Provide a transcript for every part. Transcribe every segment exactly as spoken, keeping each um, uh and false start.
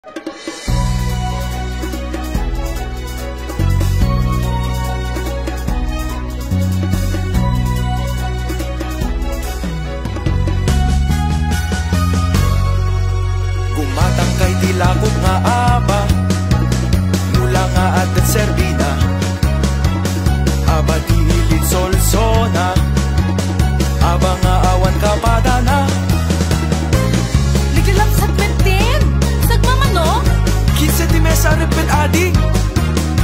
Gumatangka iti lakok nga aba, mula nga adda serbina, aba ti ilid solsona, aba nga awan kapadana. Naglalapsat met din. Sagmamano? Kinse ti mesa a reppet, adi?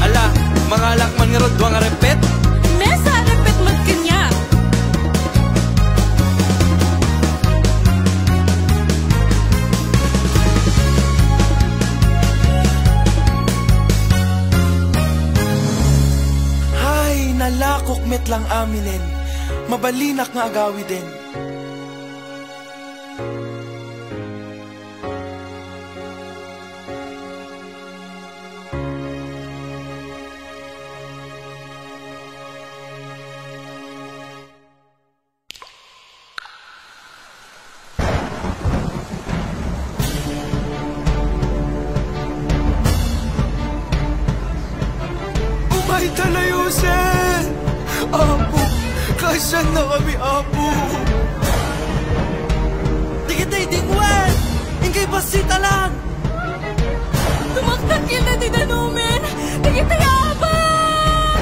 Ala, mangalak man ngarud dua nga reppet? Mesa a reppet met kaniak. Ay, nalakok met lang aminen. Mabalinak nga agawiden. Umayta layosen! Apo, kaasiannakami, Apo! Dagitoy dingwen! Inkay bassita lang! Tumaktak ken ti danumen! Dagitoy abak!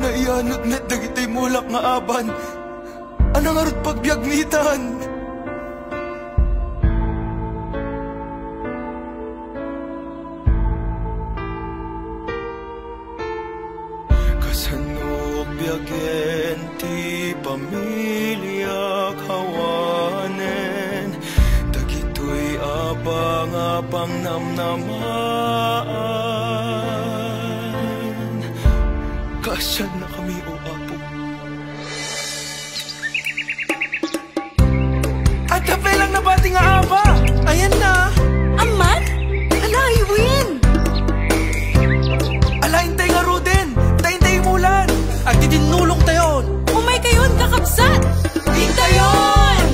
Naianut met dagiti mulak nga aban a nangarud pagbiagmi itan. Kasano biagen ti pamiliak awanen dagitoy aba nga pangnamnamaan? Kaasiannakami, O Apo. Adda pay lang nabati nga aba! Ayanna! Amman? Ala, Iwin! Ala, intay ngaruden! Ta intay imulan! Agtidinnulongtayon! Umaykayon, kakabsat! Intayon!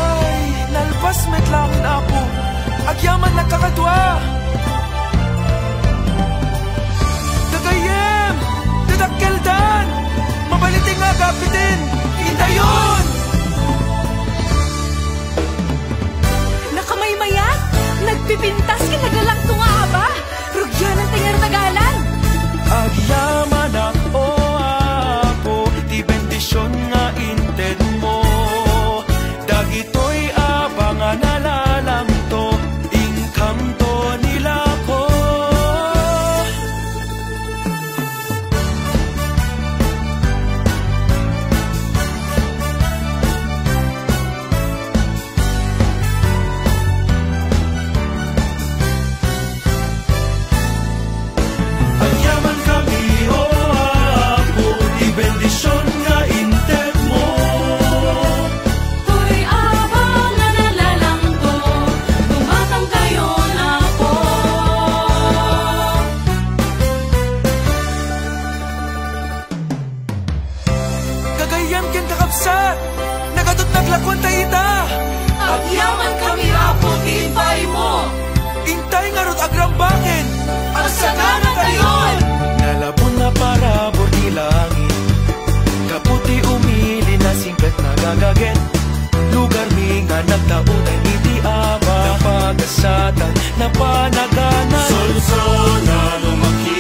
Ay, nalpas met laeng, Apo. Agyamanak kakadua. Gagayyem! Dadakkeldan! Mabalin nga agapiten! Intayon! Nakamaymayat! Nagpipintas ken naglalangto nga aba! Rugianan ti ngarud a galan! Agyamanak, O Apo, ti bendision nga intedmo. Dagitoy aba nga nallalangto, inkamto ni lako. Agyamankami, O Apo, ti bendision nga intedmo. Toy aba nga nallalangto, gumatangkayon, Apo. Gagayyem ken kakabsat, nagadut naglakuanta ita. Agyamankami, Apo, ti impaaymo. Intay ngarud agrambaken. Agsaganatayon! Nalabon a parabur ti langit, Agaget, lugarmi nga nagtaudan iti Ama. Napagasatan, napanaganat. Solsonan, umakki